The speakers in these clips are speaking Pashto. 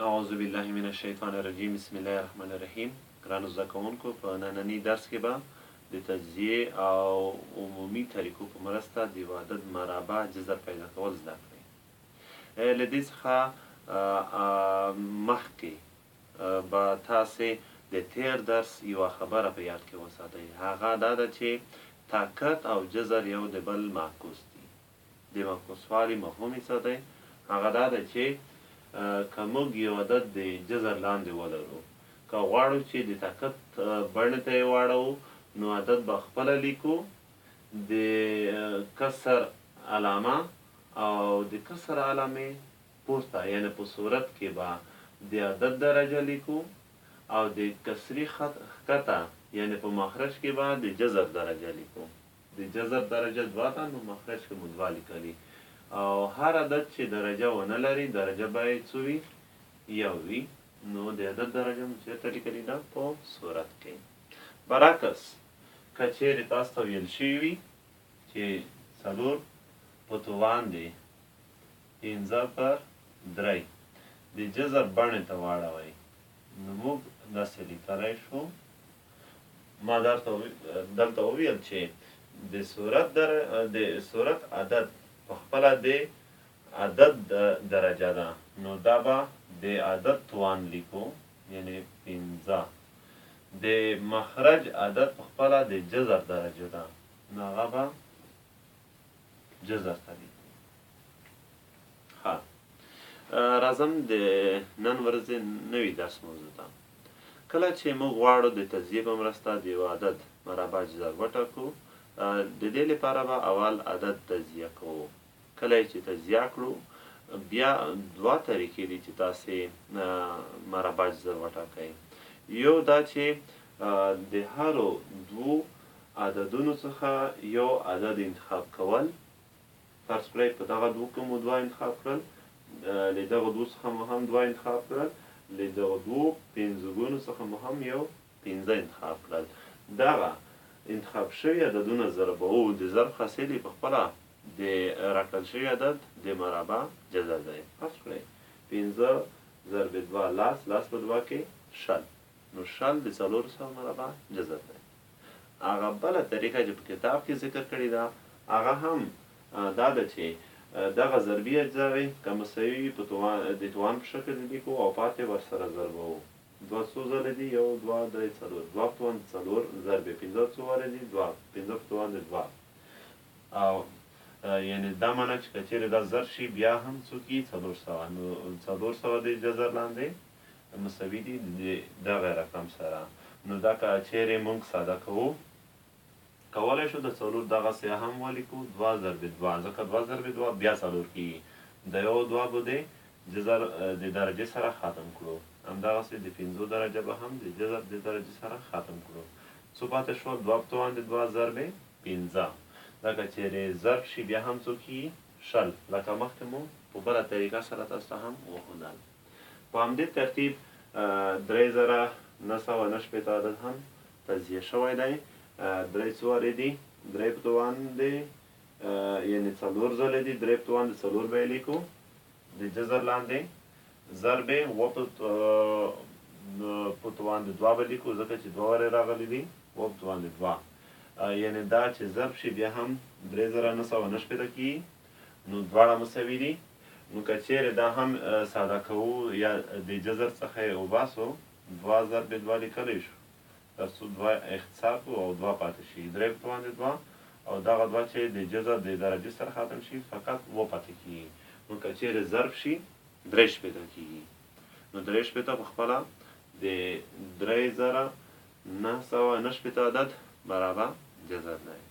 اعوذ بالله من الشیطان الرجیم بسم الله الرحمن الرحیم. ګرانو زده کوونکو، په ننني درس کې به د تجزیې او عمومي طریقو په مرسته د یو عدد مربع جذر پیدا کول زده کړئ. له دې څخه مخکې به تاسې د تېر درس یوه خبره په یاد کې وساتئ، هغه دا ده چې طاقت او جذر یو د بل معکوس دي. د معکوسوالي مفهوم یې څه دی؟ هغه دا دی چې که موږ یو عدد د جذر لاندې ولرو، که غواړو چې د طاقت بڼې ته یې واړوو، نو عدد به خپله لیکو، د کسر علامه او د کسر علامې پورته یعنې په صورت کې به د عدد درجه لیکو او د کسري خط ښکته یعنې په مخرج کې به د جذر درجه لیکو. د جذر درجه دوه ده، نو مخرج کې مو دوه لیکلي او هر عدد چې درجه ونه لري، درجه به یې څو وي؟ یو وي. نو د عدد درجه مو چېرته لیکلي ده؟ په صورت کې. برعکس که چېرې تاسو ته ویل شوي وي چې څلور په توان دی پنځه پر درې د جذر بڼې ته واړوئ، نو موږ داسې لیکلی شو. ما درته دلته وویل چې د صورت در د صورت عدد په خپله د عدد درجه ده، نو دا به د عدد توان لیکو، یعنی 5. د مخرج عدد په خپله د جذر درجه ده، نو هغه به جذر ته لیکو. ښه، راځم د نن ورځې نوي درس موضوع ته. کله چې موږ غواړو د تجزیې په مرسته د یو عدد مربع جذر وټاکو، د دې لپاره به اول عدد تجزیه کوو. کله یې چې تجزیه کړو، بیا دوه طریقې دي چې تاسې مربع جذر وټاکئ. یو دا چې د هرو دوو عددونو څخه یو عدد انتخاب کول. فرض کړئ په دغه دوو کې مو دوه انتخاب کړل، له دغه دوو څخه مو هم دوه انتخاب کړل، له دغه دوو پنځګونو څخه مو هم یو پنځه انتخاب کړل. دغه انتخاب شوي عددونه ضربوو، د ضرب حاصل یې په خپله د راکړل شوي عدد د مربع جذر دی. فرض کړئ پنځه ضرب دوه لس، لس په دوه کې 20، نو 20 د 400 مربع جذر دی. هغه بله طریقه چې په کتاب کې ذکر کړې ده، هغه هم دا ده چې دغه ضربي اجزاوې که مساوي وي، په توان د توان په شکل لیکو او پاتې ورسره ضربوو. دوه څو ځلې دي؟ یو، دوه، درې، څلور. دوه په توان څلور ضربې پنځه څو وارې دي؟ دوه. پنځه په توان د دوه. او یعنی دا معنی چې که چېرې دا ضرب شي، بیا هم څو کېږي؟ 400. نو 400 د جذر لاندې مساوي دي د دغه رقم سره. نو دا که چېرې موږ ساده کوو، کولی شو د څلور دغسې هم ولیکو، دوه ضرب دوه، ځکه دوه ضرب دوه بیا څلور کېږي. د یو دوه به د جذر د درجې سره ختم کړو، همدغسې د پنځو درجه به هم د جذر د درجې سره ختم کړو. څو پاتې شول؟ دوه په توان د دوه ضرب پنځه. دا که چېرې ضرب شي، بیا هم څو کېږي؟ 20، لکه مخکې مو په بله طریقه سره تاسو ته هم وښودل. په همدې ترتیب 3969 عدد هم تجزیه شوی دی. درې څو وارې دي؟ درې په توان دی یعنی څلور ځلې دي. درې په توان د څلور به یې لیکو د جذر لاندې، ضرب اووه په توان د دوه به لیکو، ځکه چې دوه وارې راغلي دي. اووه په توان د دوه، یعنی دا چې ضرب شي، بیا هم 3969 کېږي، نو دواړه مساوي دي. نو که چېرې دا هم ساده کوو یا د جذر څخه یې وباسو، دوه ضرب دوه لیکلی شو، تر څو دوه اختصار کړو او دوه پاتې شي. درې په توان د دوه او دغه دوه چې د جذر د درجې سره ختم شي، فقط اووه پاتې کېږي. نو که چېرې ضرب شي، 63 کېږي. نو 63 په خپله د 3969 عدد برابر جذر دی.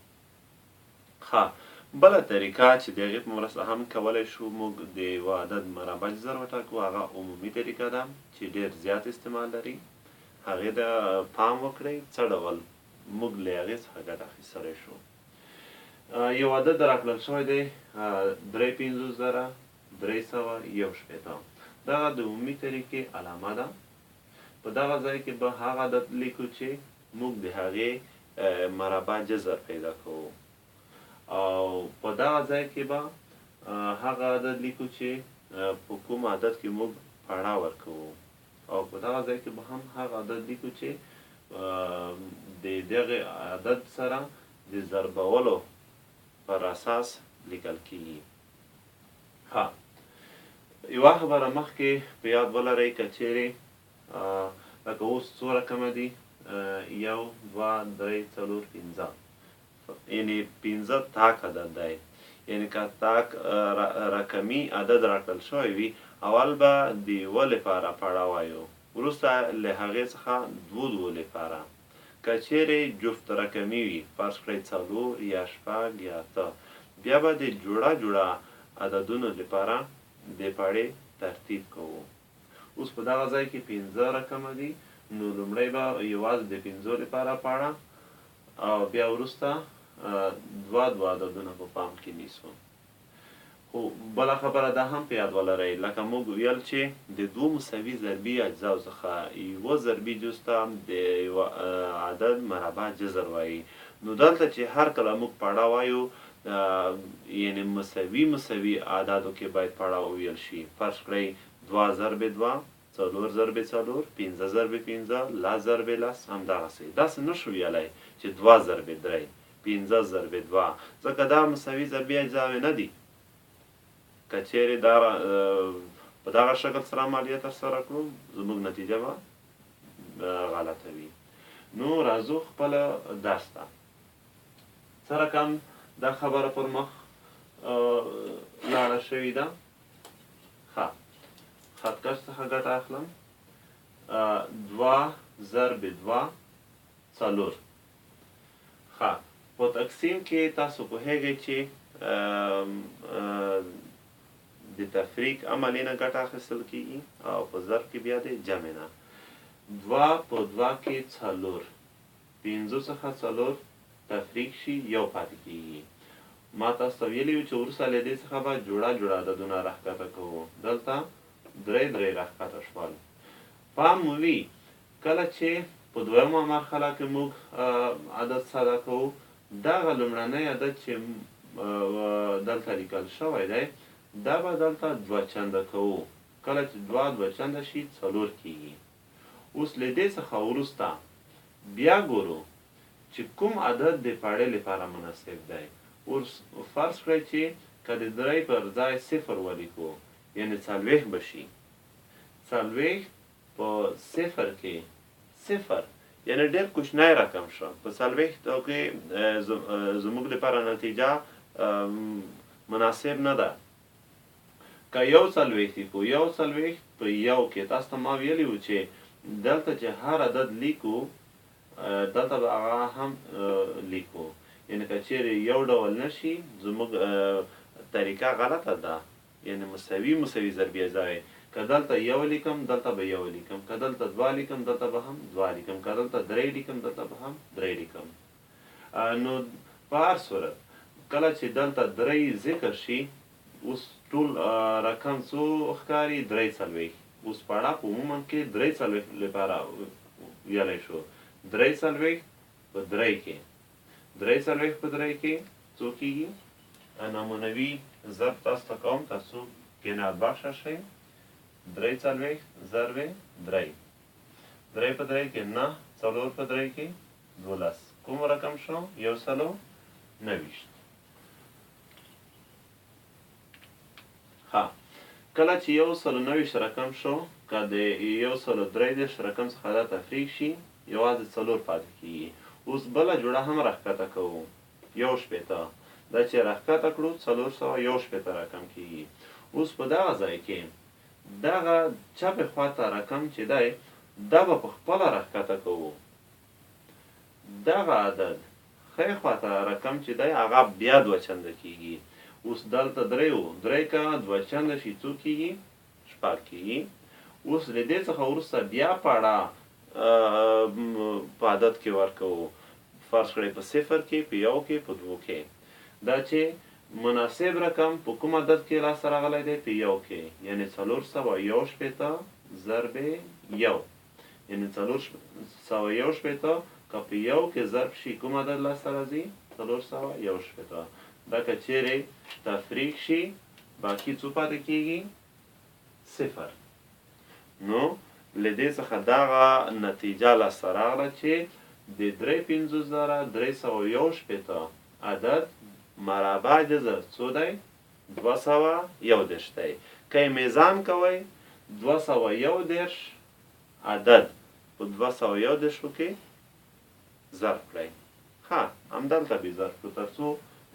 ښه، بله طریقه چې د هغې په مرسته هم کولی شو موږ د یوه عدد مربع جذر وټاکو، هغه عمومي طریقه ده چې ډېر زیات استعمال لري. هغې ته پام وکړئ څه ډول موږ له هغې څخه ګټه اخیستلی شو. یو عدد راکړل شوی دی، 53361. دغه د عمومي طریقې علامه ده. په دغه ځای کې به هغه عدد لیکو چې موږ د هغې مربع جذر پیدا کوو، او په دغه ځای کې به هغه عدد لیکو چې په کوم عدد کې موږ پړه ورکوو او په دغه ځای کې به هم هغه عدد لیکو چې د دغه عدد سره د ضربولو پر اساس لیکل کیږي. ها، یوه خبره مخکې په یاد ولرئ، که چیرې لکه اوس څو رقمه دي؟ 1، 2، 3، 4، 5، یعنی 5 تاک عدد دی. یعنی که تاک رقمي عدد راکړل شوی وي، اول به د یوه لپاره پړه وایو، وروسته له هغې څخه دوو دوو لپاره. که چیرې جفت رقمي وي، فرض کړئ 4 یا 6 یا 8، بیا به د جوړه جوړه عددونو لپاره د پړې ترتیب کوو. اوس په دغه ځای کې 5 رقمه دي، نو لومړی به یوازې د 5 لپاره پاڼه او بیا وروسته دوه دوه عددونه په پام کې نیسو. خو بله خبره دا هم په یاد ولرئ، لکه موږ ویل چې د دوو مساوي ضربي اجزاو څخه یوه ضربي جز ته د یوه عدد مربع جذر وایي. نو دلته چې هر کله موږ پاړه وایو، یعنی مساوي مساوي اعدادو کې باید پاړه وویل شي. فرض کړئ 2 ضرب 2، 4 ضرب 4، 5 ضرب 5، 10 ضرب 10، همدغسې. داسې نه شو ویلی چې 2 ضرب 3، 5 ضرب 2، ځکه دا مساوي ضربي اجزاوې نه دي. که چیرې دا په دغه شکل سره عملیه ترسره کړو، زموږ نتیجه به غلطه وي. نو راځو خپله درس ته. څه رقم دا خبره پر مخ لاړه شوې ده؟ ښه، خطکش څخه ګټه اخلم. 2 ضرب 2، 4. ښه، په تقسیم کې تاسو پوهیږئ چې د تفریق عملې نه ګټه اخیستل کیږي او په ضرب کې بیا د جمع نه. 2 په 2 کې 4، 5 څخه 4 تفریق شي، 1 پاتې کیږي. ما تاسو ته ویلي وو چې وروسته له دې څخه به جوړه جوړه عددونه راښکته کوو. دلته 3 3 راښکته شول. پام مو وي کله چې په دویمه مرحله کې موږ عدد ساده کوو، دغه لومړنی عدد چې دلته لیکل شوی دی، دا به دلته 2 چنده کوو. کله چې 2 2 چنده شي، 4 کیږي. اوس له دې څخه وروسته بیا ګورو چې کوم عدد د پاړې لپاره مناسب دی. اوس فرض کړئ چې که د 3 پر ځای 0 ولیکو، یعنی 40 به شي. 40 په 0 کې 0، یعنی ډېر کوچنی رقم شو. په 40 کې زموږ لپاره نتیجه مناسب نه ده. که 41 لیکو، 41 په 1 کې، تاسو ته ما ویلي وو چې دلته چې هر عدد لیکو، دلته به هغه هم لیکو. یعنی که چیرې یو ډول نه شي، زموږ طریقه غلطه ده. یعنی مساوي مساوي ضربي اجزاوې، که دلته 1 لیکم، دلته به 1 لیکم، که دلته 2 لیکم، دلته به هم 2 لیکم، که دلته 3 لیکم، دلته به هم 3 لیکم. نو په هر صورت کله چې دلته 3 ذکر شي، اوس ټول رقم څو ښکاري؟ 43. اوس پاړه په عموما کې 43 لپاره ویلی شو. 43 په 3 کې، 43 په 3 کې څو کیږي؟ نمونوي ضرب تاسو ته کوم ترڅو قناعت بخشه شئ. 43 ضرب 3، 3 په 3 کې 9، 4 په 3 کې 12. کوم رقم شو؟ 129. ښه، کله چې 129 رقم شو، که د 133 رقم څخه دا تفریق شي، یوازې 4 پاتې کیږي. اوس بله جوړه هم راښکته کوو، 61. دا چې راښکته کړو، 461 رقم کیږي. اوس په دغه ځای کې دغه چپې خواته رقم چې دی، دا به په خپله راښکته کوو. دغه عدد ښی خواته رقم چې دی، هغه بیا 2 چنده کیږي. اوس دلته 3 وو، 3 که 2 چنده شي څو کیږي؟ 6 کیږي. اوس له دې څخه وروسته بیا پاړه په عدد کې ورکوو. فرض کړئ په 0 کې، په 1 کې، په 2 کې. دا چې مناسب رقم په کوم عدد کې لاسته راغلی دی؟ په 1 کې، یعنی 461 ضرب 1، یعنی 461 که په 1 کې ضرب شي کوم عدد لاسته راځي؟ 461. دا که چیرې تفریق شي، باقي څو پاتې کیږي؟ 0. نو له دې څخه دغه نتیجه لاسته راغله چې د 53361 عدد مربع جذر څو دی؟ 231 دی. که یې میزان کوئ، 231 عدد په 231 کې ضرب کړئ. ښه، همدلته به ضرب کړو تر څو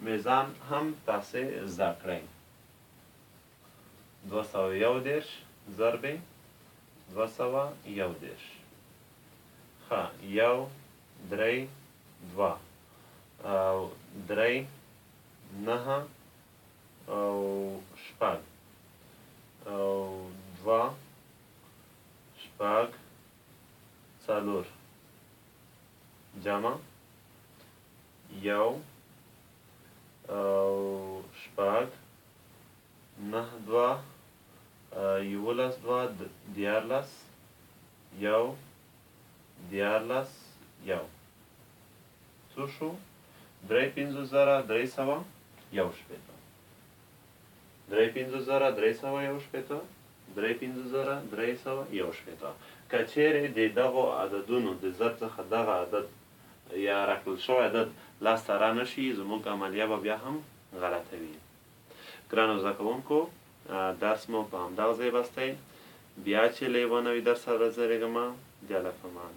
میزان هم تاسې زده کړئ. 231 ضرب 231. ښه، 1 3 2 او 3 9 او شپږ او 2 شپږ 4 جمع 1 او شپږ 9 2 11 2 13 1 13 1. څو شو؟ 53361. 53361، 53361. که چیرې د دغو عددونو د ضرب څخه دغه عدد یا راکړل شوی عدد لاسته را نه شي، زموږ عملیه به بیا هم غلطه وي. ګرانو زده کوونکو، درس مو په همدغه ځای بس دی. بیا چې له یوه نوي درس سره راځرېږم، د الله په امان.